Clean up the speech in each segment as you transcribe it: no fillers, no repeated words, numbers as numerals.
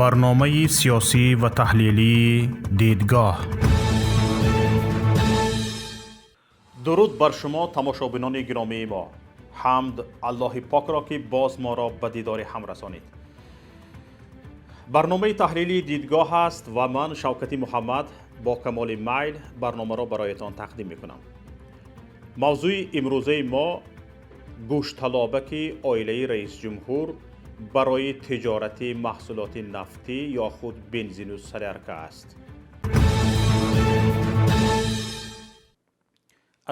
Барномаи сиёсӣ ва таҳлилии «Дидгоҳ». Дуруд бар шумо, тамошобинони гиромии мо. Ҳамд Аллоҳи покро, ки боз моро ба дидори ҳам расонид. Барномаи таҳлилии «Дидгоҳ» аст ва ман, Шавкати Муҳаммад, бо камоли майл барномаро бароятон тақдим мекунам. Мавзӯи имрӯзаи мо гӯшталобаки оилаи раисҷумҳур барои тиҷорати маҳсулоти нафтӣ ё худ бензину солярка аст.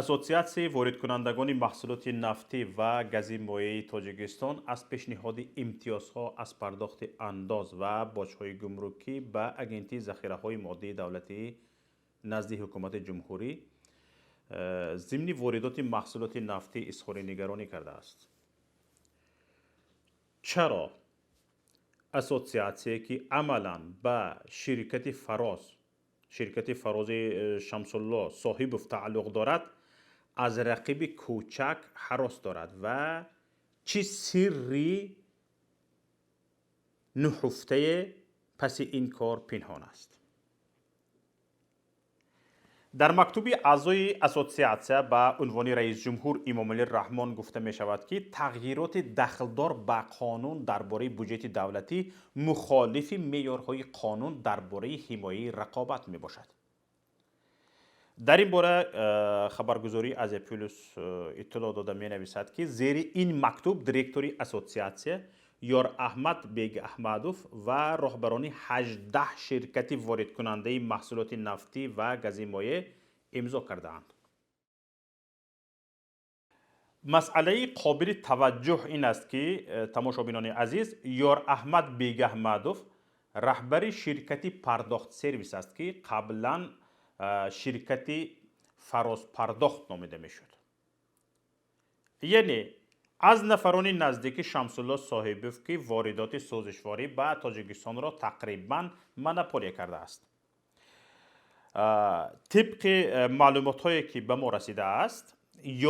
Ассотсиатсияи воридкунандагони маҳсулоти нафтӣ ва гази моеи Тоҷикистон аз пешниҳоди имтиёзҳо аз пардохти андоз ва боҷҳои гумрукӣ ба Агентии захираҳои моддии давлатӣ назди Ҳукумати Ҷумҳурӣ зимни воридоти маҳсулоти нафтӣ изҳори нигаронӣ кардааст. Чаро ассотсиатсие, ки амалан ба ширкати Фароз, ширкати Фарози Шамсулло Соҳибов тааллуқ дорад, аз рақиби кӯчак ҳарос дорад ва чӣ сирри нуҳуфтае паси ин кор пинҳон аст? Дар мактуби аъзои ассотсиатсия ба унвони раисҷумҳур Имомалӣ Раҳмон гуфта мешавад, ки тағйироти дахлдор ба қонун дар бораи буҷети давлатӣ мухолифи меъёрҳои қонун дар бораи ҳимояи рақобат мебошад. Дар ин бора хабаргузории Азия Плюс иттилоъ дода менависад, ки зери ин мактуб директори ассотсиатсия Ёраҳмад Бегаҳмадов ва роҳбарони 18 ширкати воридкунандаи маҳсулоти нафтӣ ва гази моеъ имзо кардаанд. Масъалаи қобили таваҷҷӯҳ ин аст, ки, тамошобинони азиз, Ёраҳмад Бегаҳмадов раҳбари ширкати Пардохт Сервис аст, ки қаблан ширкати Фарозпардохт номида мешуд, яъне аз нафарони наздики Шамсулло Соҳибов, ки воридоти сӯзишворӣ ба Тоҷикистонро тақрибан монополия кардааст. Тибқи маълумотҳое, ки ба мо расидааст,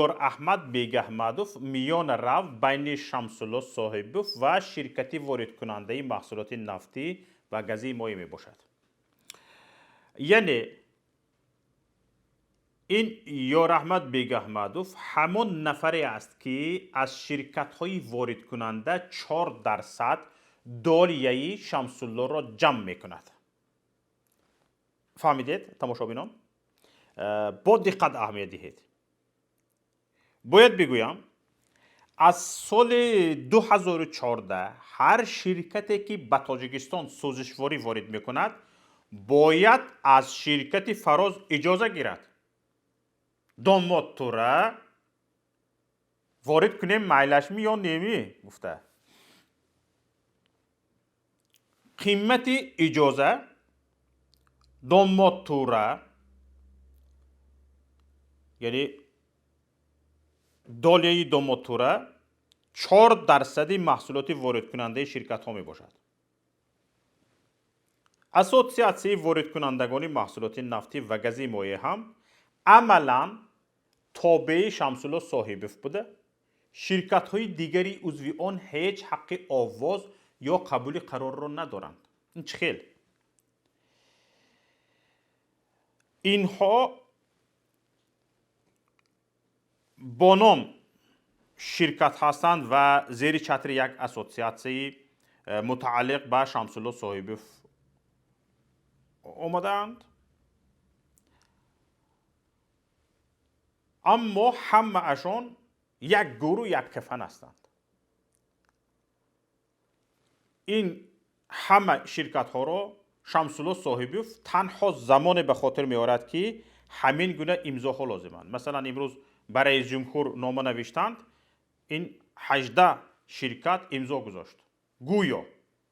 Ёраҳмад Бегаҳмадов миёна рав байни Шамсулло Соҳибов ва ширкати воридкунандаи маҳсулоти нафтӣ ва гази моеъ мебошад. Яъне ин Ёраҳмад Бегаҳмадов ҳамон нафаре аст, ки аз ширкатҳои воридкунанда 4% долияи Шамсуллоро ҷамъ мекунад. Фаҳмидед, тамошобинон? Бо диққат аҳамият диҳед. Бояд бигӯям, аз соли 2014 ҳар ширкате, ки ба Тоҷикистон сӯзишворӣ ворид мекунад, бояд аз ширкати Фароз иҷоза гирад. Домод, тура ворид кунем, майлашми ё неми, гуфта. Қимати иҷоза домод тура, яъне долияи домодтура, 4 дарсади маҳсулоти воридкунандаи ширкатҳо мебошад. Ассотсиатсияи воридкунандагони маҳсулоти нафтӣ ва гази моеъ ҳам амалан тобеи Шамсулло Соҳибов буда, ширкатҳои дигари узви он ҳеҷ ҳаққи овоз ё қабули қарорро надоранд. Ин чӣ хел? Инҳо бо ном ширкат ҳастанд ва зери чатри як ассотсиатсияи мутааллиқ ба Шамсулло Соҳибов омадаанд, аммо ҳамаашон як гурӯ, як кафан ҳастанд. Ин ҳама ширкатҳоро Шамсулло Соҳибов танҳо замоне ба хотир меорад, ки ҳамин гуна имзоҳо лозиманд. Масалан, имрӯз ба раисҷумҳур нома навиштанд, ин 18 ширкат имзо гузошт гӯё,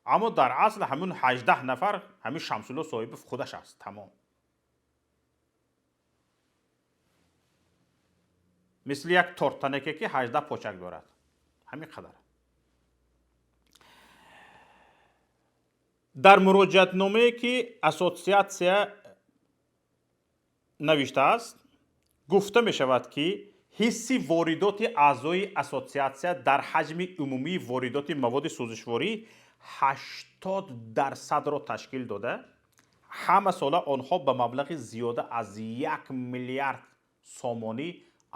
аммо дар асл ҳамун 18 нафар ҳамин Шамсулло Соҳибов худаш аст, тамом. Мисли як тортанаке, ки 18 почак дорад, ҳамин қадар. Дар муроҷиатномае, ки ассотсиатсия навиштааст, гуфта мешавад, ки Ҳисси воридоти аъзои ассотсиатсия дар ҳаҷми умумии воридоти маводи сӯзишворӣ 80%-ро ташкил дода, ҳама сола онҳо ба маблағи зиёда аз 1 миллиард сомонӣ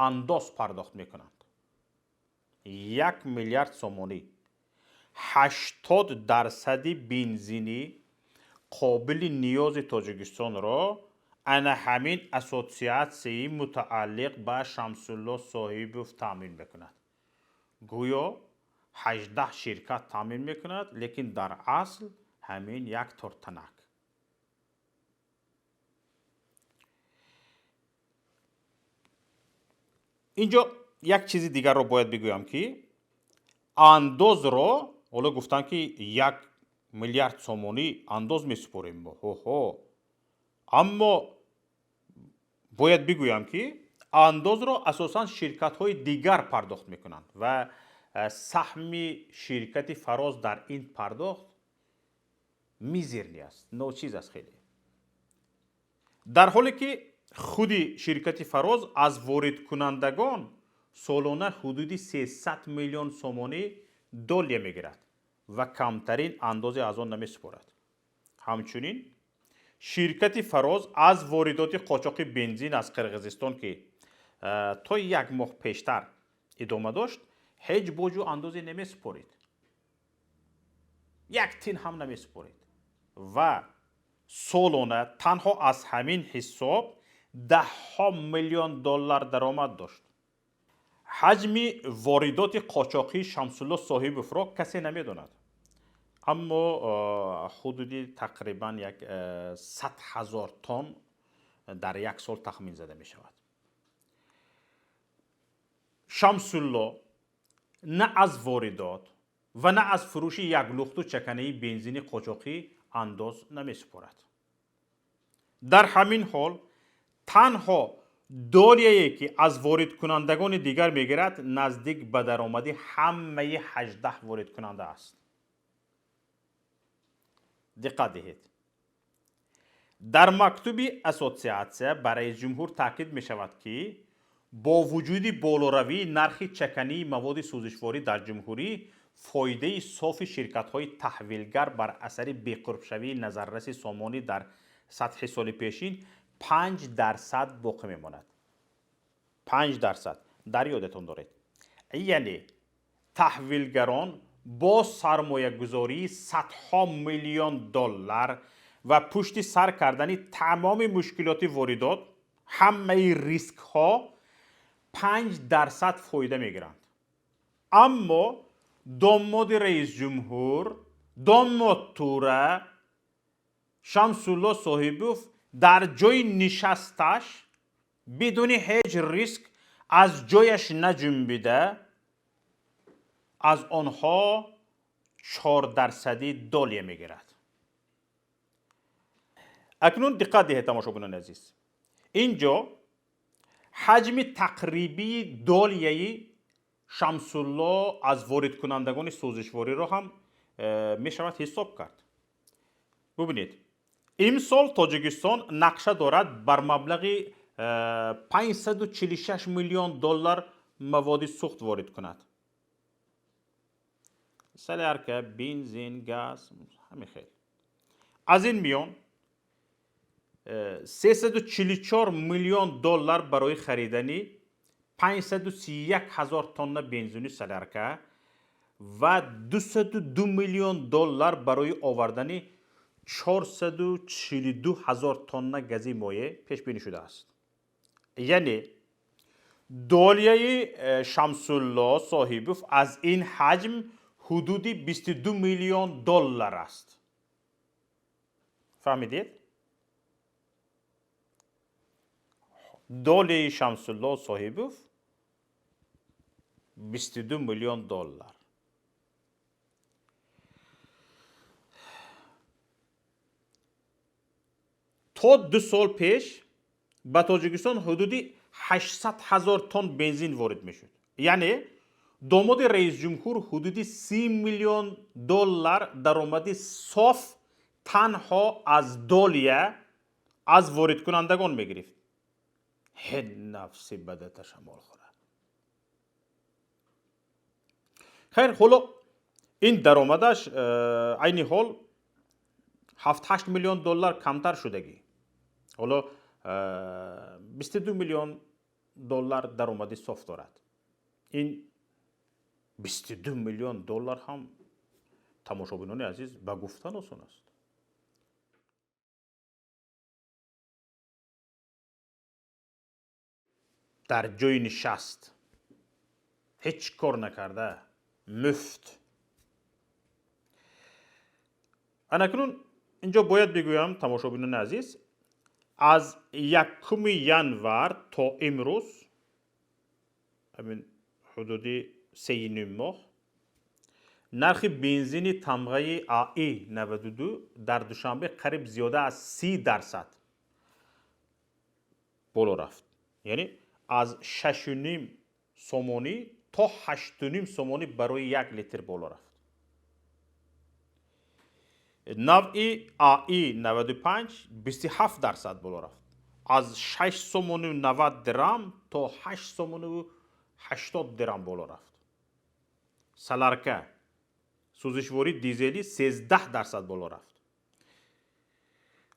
андоз пардохт мекунанд. 1 миллиард сомонӣ. 80%-и бензини қобили ниёзи Тоҷикистонро ана ҳамин ассотсиатсияи мутааллиқ ба Шамсулло Соҳибов таъмин мекунад. Гӯё 18 ширкат таъмин мекунад, лекин дар асл ҳамин як тортанак. Инҷо як чизи дигарро бояд бигӯям, ки андозро ҳоло гуфтанд, ки 1 миллиард сомонӣ андоз месупорем мо. Ҳо-ҳо. Аммо бояд бигӯям, ки андозро асосан ширкатҳои дигар пардохт мекунанд ва саҳми ширкати Фароз дар ин пардохт мизерный аст, ночиз аст хеле. Дар ҳоле ки худи ширкати Фароз аз воридкунандагон солона ҳудуди 300 миллион сомонӣ долия мегирад ва камтарин андозе аз он намесупорад. Ҳамчунин ширкати Фароз аз воридоти қочоқи бензин аз Қирғизистон, ки то як моҳ пештар идома дошт, ҳеҷ боҷу андозе намесупорид, як тин ҳам намесупорид ва солона танҳо аз ҳамин ҳисоб даҳҳо миллион доллар даромад дошт. Ҳаҷми воридоти қочоқии Шамсулло Соҳибовро касе намедонад, аммо ҳудуди тақрибан як 100 ҳазор тонн дар як сол тахмин зада мешавад. Шамсулло на аз воридот ва на аз фурӯши як лухту чаканаи бензини қочоқӣ андоз намесупорад. Дар ҳамин ҳол танҳо долияе, ки аз воридкунандагони дигар мегирад, наздик ба даромади ҳамаи 18 воридкунанда аст. Диққат диҳед, дар мактуби ассотсиатсия ба раисҷумҳур таъкид мешавад, ки бо вуҷуди болоравии нархи чакании маводи сӯзишворӣ дар ҷумҳурӣ, фоидаи софи ширкатҳои таҳвилгар бар асари беқурбшавии назарраси сомонӣ дар сатҳи соли пешин 5% боқӣ мемонад. 5% дар ёдатон доред, яъне таҳвилгарон бо сармоягузории садҳо миллион доллар ва пушти сар кардани тамоми мушкилоти воридот, ҳамаи рискҳо, 5% фоида мегиранд. Аммо домоди раисҷумҳур, домод Тура Шамсулло Соҳибов, дар ҷои нишасташ бидуни ҳеҷ риск аз ҷояш наҷунбида аз онҳо 4-дарсадӣ долия мегирад. Акнун диққат диҳед, тамошобинони азиз, инҷо ҳаҷми тақрибии долияи Шамсулло аз воридкунандагони сӯзишвориро ҳам мешавад ҳисоб кард. Бубинед, имсол Тоҷикистон нақша дорад бар маблағи 546 миллион доллар маводи сӯхт ворид кунад: солярка, бензин, газ, ҳамин хел. Аз ин миён 344 миллион доллар барои харидани 531 ҳазор тонна бензину солярка ва 202 миллион доллар барои овардани 442 ҳазор тонна гази моеъ пешбинӣ шудааст. Яъне долияи Шамсулло Соҳибов аз ин ҳаҷм ҳудуди 22 миллион доллар аст. Фаҳмидед? Долияи Шамсулло Соҳибов 22 миллион доллар. То 2 сол пеш ба Тоҷикистон ҳудуди 800 ҳазор тонн бензин ворид мешуд. Яъне домоди раисҷумҳур ҳудуди 30 миллион доллар даромади соф танҳо аз долия аз воридкунандагон мегирифт. Ҳе, нафси бадата шамол хӯрад. Хайр, ҳоло ин даромадаш айни ҳол 7-8 миллион доллар камтар шудагӣ. Ҳоло 22 миллион доллар даромади соф дорад. Ин 22 миллион доллар ҳам, тамошобинони азиз, ба гуфтан осон аст. Дар ҷои нишаст ҳеҷ кор накарда, муфт. Анакнун инҷо бояд бигӯям, тамошобинони азиз, аз 1 январ то имрӯз, ҳамин ҳудуди 3,5 моҳ, нархи бензини тамғаи АИ 92 дар Душанбе қариб зиёда аз 30% боло рафт. Яъне аз 6,5 сомонӣ то 8,5 сомонӣ барои 1 литр боло рафт. Навъи АИ 95 27% боло рафт. Аз 6 сомонию 90 дирам то 8 сомонию 80 дирам боло рафт. Солярка сӯзишвории дизелӣ 13% боло рафт.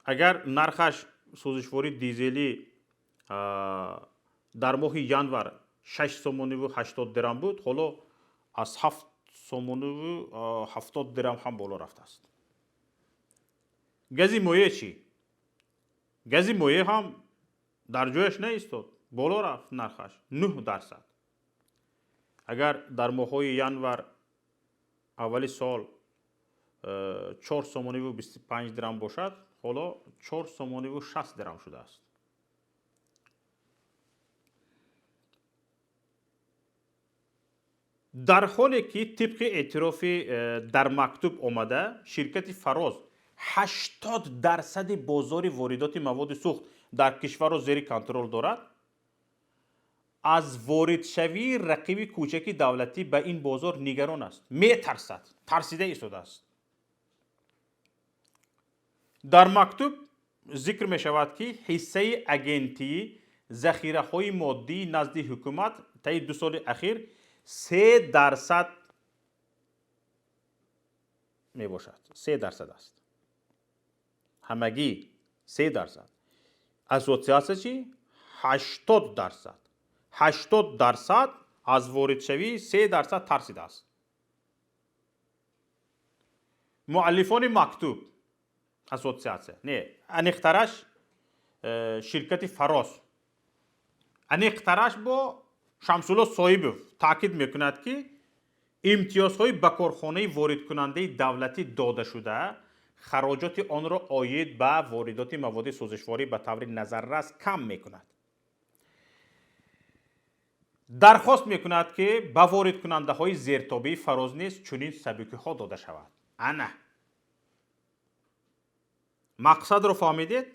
Агар нархаш сӯзишвории дизелӣ дар моҳи январ 6 сомониву 80 дирам буд, ҳоло аз 7 сомониву 70 дирам ҳам боло рафтааст. Гази моеъ чӣ? Гази моеъ ҳам дар ҷояш наистод, боло рафт нархаш 9%. Агар дар моҳҳои январ аввали сол 4 сомониву 25 дирам бошад, ҳоло 4 сомониву 60 дирам шудааст. Дар ҳоле ки тибқи эътирофи дар мактуб омада, ширкати Фароз 80% бозори воридоти маводи сӯхт дар кишварро зери контрол дорад, аз воридшавии рақиби кӯчаки давлатӣ ба ин бозор нигарон аст, метарсад, тарсида истодааст. Дар мактуб зикр мешавад, ки ҳиссаи агентии захираҳои моддии назди ҳукумат таи 2 соли ахир 3% мебошад. 3% аст. Ҳамагӣ 3%. Ассотсиатсия чӣ? 80%. 80% аз воридшавии 3% тарсидааст. Муаллифони мактуб ассотсиатсия не, аниқтараш ширкати Фароз, аниқтараш бо Шамсулло Соибов таъкид мекунад, ки имтиёзҳои ба корхонаи воридкунандаи давлатӣ додашуда хароҷоти онро оид ба воридоти маводи сӯзишворӣ ба таври назаррас кам мекунад. Дархост мекунад, ки ба воридкунандаҳои зертобеи Фароз низ чунин сабукиҳо дода шавад. Ана мақсадро фаҳмидед?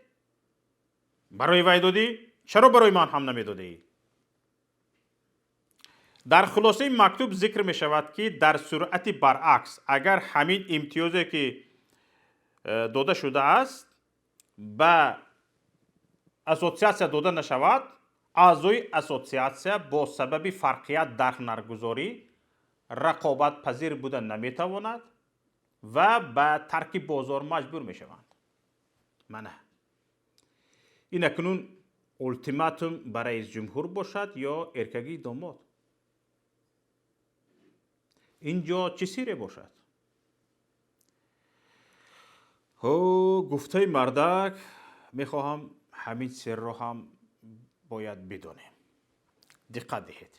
Барои вай додӣ, чаро барои ман ҳам намедодаӣ? Дар хулосаи мактуб зикр мешавад, ки дар суръати баръакс, агар ҳамин имтиёзе ки дода шудааст ба ассотсиатсия дода нашавад, аъзои ассотсиатсия бо сабаби фарқият дар нархгузорӣ рақобатпазир буда наметавонад ва ба тарки бозор маҷбур мешаванд. Мана ин акнун ултиматум ба раис ҷумҳур бошад ё эркагии домод. Инҷо чӣ сирре бошад? Ҳо, гуфтаи мардак, мехоҳам ҳамин сирро ҳам бояд бидонем. Диққат диҳед.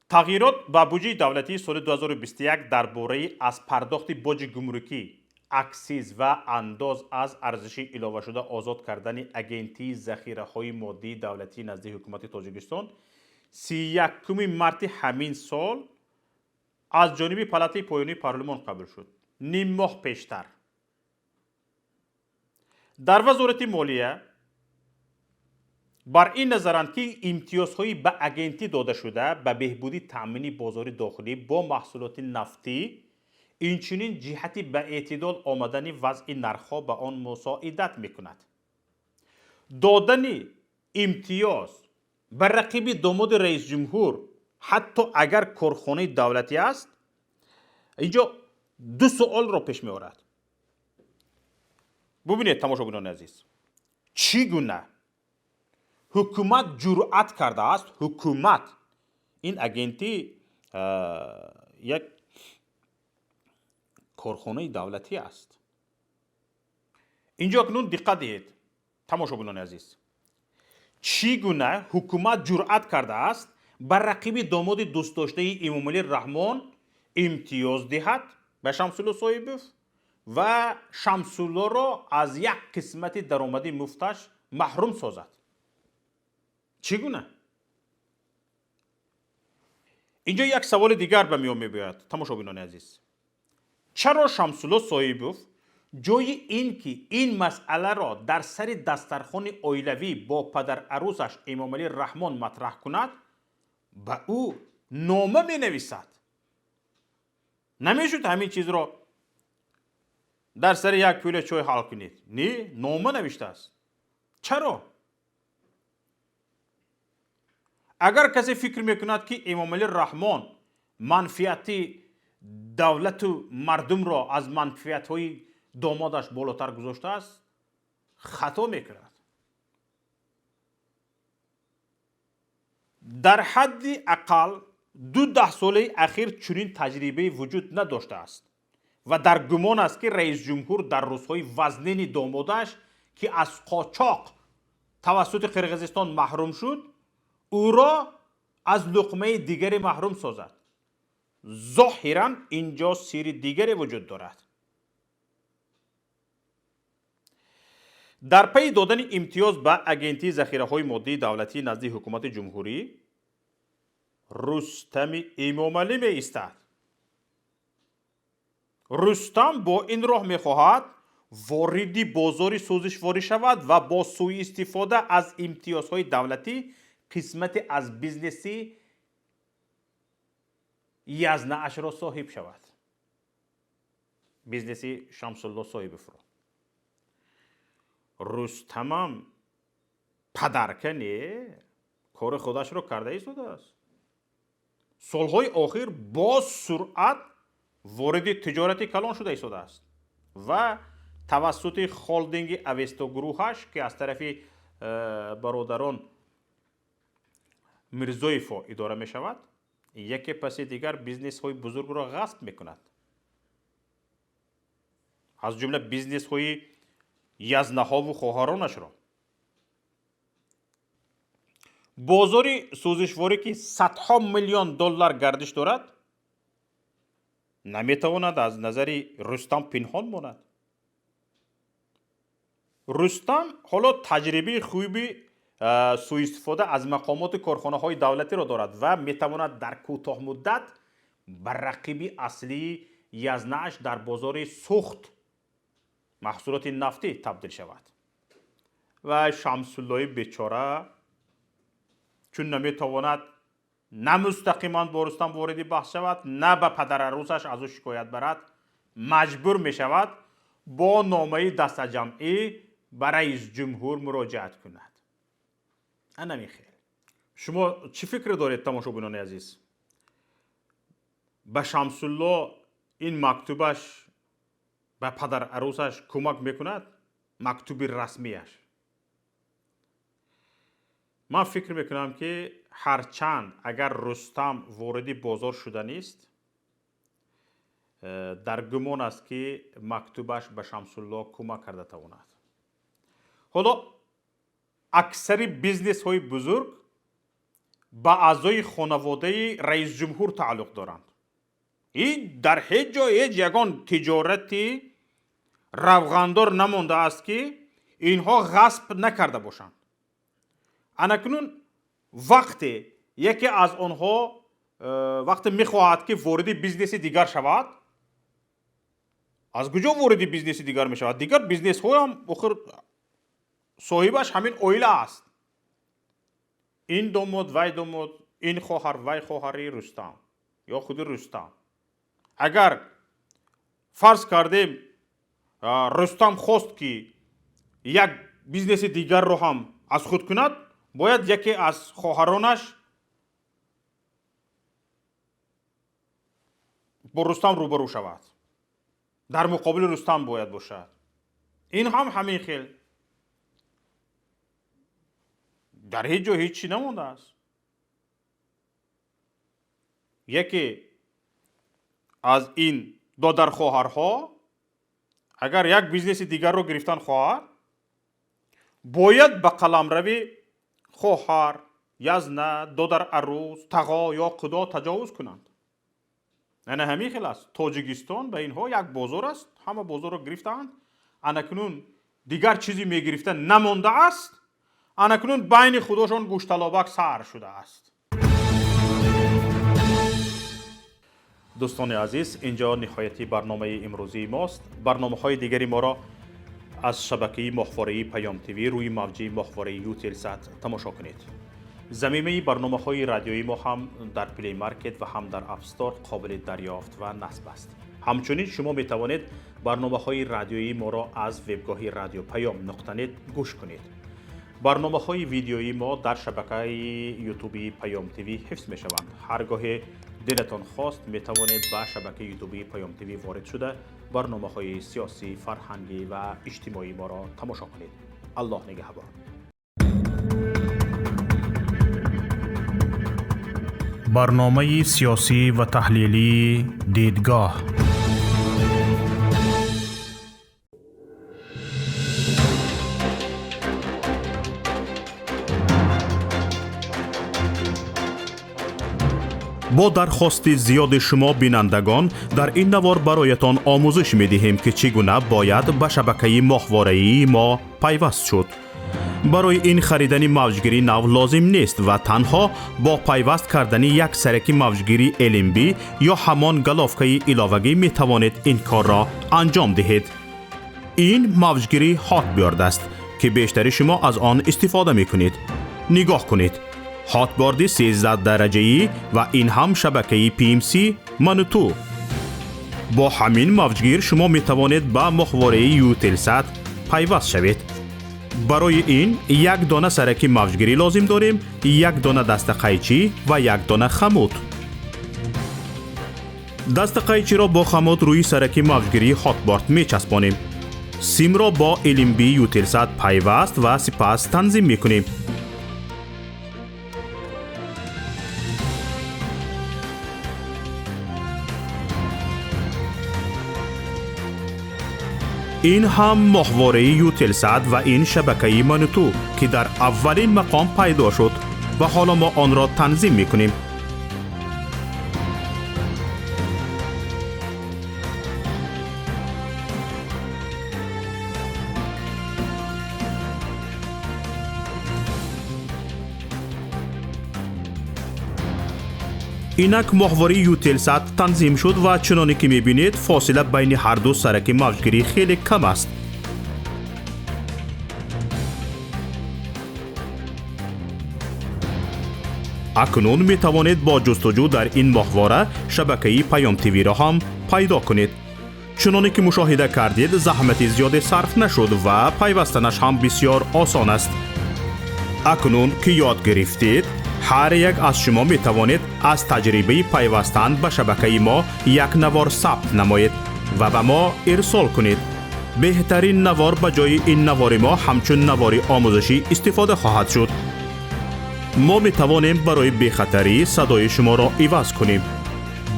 Тағйирот ба буҷаи давлатии соли 2021 дар бораи аз пардохти боҷи гумрукӣ, аксиз ва андоз аз арзиши иловашуда озод кардани агентии захираҳои моддии давлатии назди ҳукумати Тоҷикистон 31 марти ҳамин сол аз ҷониби палатаи поёнии парлумон қабул шуд. Ним моҳ пештар. Дар вазорати молия бар ин назаранд, ки имтиёзҳои ба агентӣ додашуда ба беҳбуди таъмини бозори дохилӣ бо маҳсулоти нафтӣ, инчунин ҷиҳати ба эътидол омадани вазъи нархҳо ба он мусоидат мекунад. Додани имтиёз ба рақиби домоди раисҷумҳур Ҳатто агар корхонаи давлатӣ аст. Инҷо ду суолро пеш меорад. Бубинед, тамошобинони азиз, чӣ гуна ҳукумат ҷуръат кардааст. Ҳукумат ин агентӣ як корхонаи давлатӣ аст. Инҷо акнун диққат диҳед, тамошобинони азиз, чӣ гуна ҳукумат ҷуръат кардааст ба рақиби домоди дӯстдоштаи Эмомалӣ Раҳмон имтиёз диҳад ба Шамсулло Соҳибов ва Шамсуллоро аз як қисмати даромади муфташ маҳрум созад. Чӣ гуна? Инҷо як саволи дигар ба миён мебиёяд, тамошобинони азиз: чаро Шамсулло Соҳибов ҷои ин ки ин масъаларо дар сари дастархони оилавӣ бо падарарӯсаш Эмомалӣ Раҳмон матраҳ кунад, ба ӯ нома менависад? Намешуд ҳамин чизро дар сари як пиёла чой ҳал кунед? Не, нома навиштааст. Чаро? Агар касе фикр мекунад, ки Эмомалӣ Раҳмон манфиати давлату мардумро аз манфиатҳои домодаш болотар гузоштааст, хато мекунад. Дар ҳадди ақал 2 даҳсолаи ахир чунин таҷрибае вуҷуд надоштааст ва дар гумон аст, ки раисҷумҳур дар рӯзҳои вазнини домодаш, ки аз қочоқ тавассути Қирғизистон маҳрум шуд, ӯро аз луқмаи дигаре маҳрум созад. Зоҳиран инҷо сирри дигаре вуҷуд дорад. Дар пайи додани имтиёз ба агентии захираҳои моддии давлатии назди ҳукумати ҷумҳурӣ Рустами Эмомалӣ меистад. Рустам бо ин роҳ мехоҳад вориди бозори сӯзишворӣ шавад ва бо сӯистифода аз имтиёзҳои давлатӣ қисмате аз бизнеси язнаашро соҳиб шавад, бизнеси Шамсулло Соҳибовро. Рустамам падарка не, кори худашро карда истодааст. Солҳои охир бо суръат вориди тиҷорати калон шуда истодааст ва тавассути холдинги Авестогурӯҳаш, ки аз тарафи бародарон Мирзоевҳо идора мешавад, яке паси дигар бизнесҳои бузургро ғасб мекунад, аз ҷумла бизнесҳои язнаҳову хоҳаронашро. Бозори сӯзишворӣ, ки садҳо миллион доллар гардиш дорад, наметавонад аз назари Рустам пинҳон монад. Рустам ҳоло таҷрибаи хуби сӯистифода аз мақомоти корхонаҳои давлатиро дорад ва метавонад дар кӯтоҳмуддат ба рақиби аслии язнааш дар бозори сӯхт, маҳсулоти нафтӣ, табдил шавад. Ва Шамсуллои бечора чун наметавонад на мустақиман бо Рустам вориди баҳс шавад, на ба падарарӯсаш аз ӯ шикоят барад, маҷбур мешавад бо номаи дастаҷамъӣ ба раисҷумҳур муроҷиат кунад. Анами хел. Шумо чӣ фикр доред, тамошобинони азиз? Ба Шамсулло ин мактубаш ба падарарӯсаш кӯмак мекунад? Мактуби расмияш? Ман фикр мекунам, ки ҳарчанд агар Рустам вориди бозор шуданист, дар гумон аст, ки мактубаш ба Шамсулло кӯмак карда тавонад. Ҳоло аксари бизнесҳои бузург ба аъзои хонаводаи раисҷумҳур тааллуқ доранд. Дар ҳеҷ ҷо ҳеҷ ягон тиҷорати равғандор намондааст, ки инҳо ғасб накарда бошанд. Анакнун вақте яке аз онҳо вақте мехоҳад, ки вориди бизнеси дигар шавад, аз куҷо вориди бизнеси дигар мешавад? Дигар бизнесҳоям охир соҳибаш ҳамин оила аст: ин домод, вай домод, ин хоҳар, вай хоҳари Рустам ё худи Рустам. Агар фарз кардем, Рустам хост, ки як бизнеси дигарро ҳам аз худ кунад, бояд яке аз хоҳаронаш бо Рустам рӯбарӯ шавад, дар муқобили Рустам бояд бошад. Ин ҳам ҳамин хел. Дар ҳеҷ ҷо ҳеҷ чӣ намондааст. Яке аз ин додархоҳарҳо агар як бизнеси дигарро гирифтан хоҳад, бояд ба қаламрави хоҳар, язна, додар арӯс, тағо ё худо таҷовуз кунанд. Ана ҳамин хел аст. Тоҷикистон ба инҳо як бозор аст, ҳама бозорро гирифтаанд. Анакунун дигар чизе мегирифта намондааст. Анакунун байни худошон гӯшталобак сар шудааст. Дӯстони азиз, инҷо ниҳояти барномаи имрӯзии мост. Барномаҳои дигари моро аз шабакаи моҳвораи Паём ТВ рӯи мавҷи моҳвораи Ютелсат тамошо кунед. Замимаи барномаҳои радиои мо ҳам дар Play Market ва ҳам дар App Store қобили дарёфт ва насб аст. Ҳамчунин шумо метавонед барномаҳои радиоии моро аз вебгоҳи радиопаём нуқта нет гӯш кунед. Барномаҳои видеоии мо дар шабакаи ютуби Паём ТВ ҳифз мешаванд. Ҳар гоҳе дилатон хост метавонед ба шабакаи ютуби Паём ТВ ворид шуда барномаҳои сиёсӣ, фарҳангӣ ва иҷтимоии моро тамошо кунед. Аллоҳ нигаҳбон. Барномаи сиёсӣ ва таҳлилии «Дидгоҳ». Бо дархости зиёди шумо бинандагон дар ин навор бароятон омӯзиш медиҳем, ки чӣ гуна бояд ба шабакаи моҳвораии мо пайваст шуд. Барои ин харидани мавҷгири нав лозим нест ва танҳо бо пайваст кардани як сараки мавҷгири LNB ё ҳамон головкаи иловагӣ метавонед ин корро анҷом диҳед. Ин мавҷгири Hotbird аст, ки бештари шумо аз он истифода мекунед. Нигоҳ кунед. Hotbird 13 дараҷаӣ ва ин ҳам шабакаи PMC Мануту. Бо ҳамин мавҷгир шумо метавонед ба моҳвораи Ютелсат пайваст шавед. Барои ин як дона сараки мавҷгирӣ лозим дорем, як дона дастақайчӣ ва як дона хамут. Дастақайчиро бо хамут рӯи сараки мавҷгирии Hotbird мечаспонем. Симро бо LNB Ютелсат пайваст ва сипас танзим мекунем. Ин ҳам моҳвораи Ютелсат ва ин шабакаи Мануту, ки дар аввалин мақом пайдо шуд ва ҳоло мо онро танзим мекунем. Инак моҳвораи Ютелсат танзим шуд ва чуноне ки мебинед, фосила байни ҳарду сараки мавҷгирӣ хеле кам аст. Акнун метавонед бо ҷустуҷӯ дар ин моҳвора шабакаи Паём ТВ-ро ҳам пайдо кунед. Чуноне ки мушоҳида кардед, заҳмати зиёде сарф нашуд ва пайвастанаш ҳам бисёр осон аст. Акнун ки ёд гирифтед, ҳар як аз шумо метавонед аз таҷрибаи пайвастан ба шабакаи мо як навор сабт намоед ва ба мо ирсол кунед. Беҳтарин навор ба ҷои ин навори мо ҳамчун навори омӯзишӣ истифода хоҳад шуд. Мо метавонем барои бехатарӣ садои шуморо иваз кунем.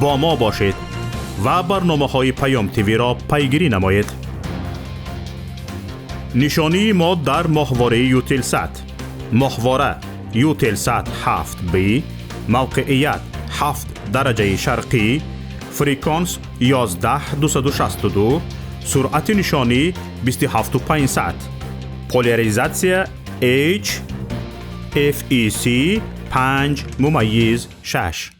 Бо мо бошед ва барномаҳои Паём ТВ-ро пайгирӣ намоед. Нишонии мо дар моҳвораи Ютелсат. Моҳвора Ютелсат 7B, мавқеият 7 дараҷаи шарқӣ, фреквенс 11262, суръати нишонӣ 27500, поляризатсия H FEC 5.6.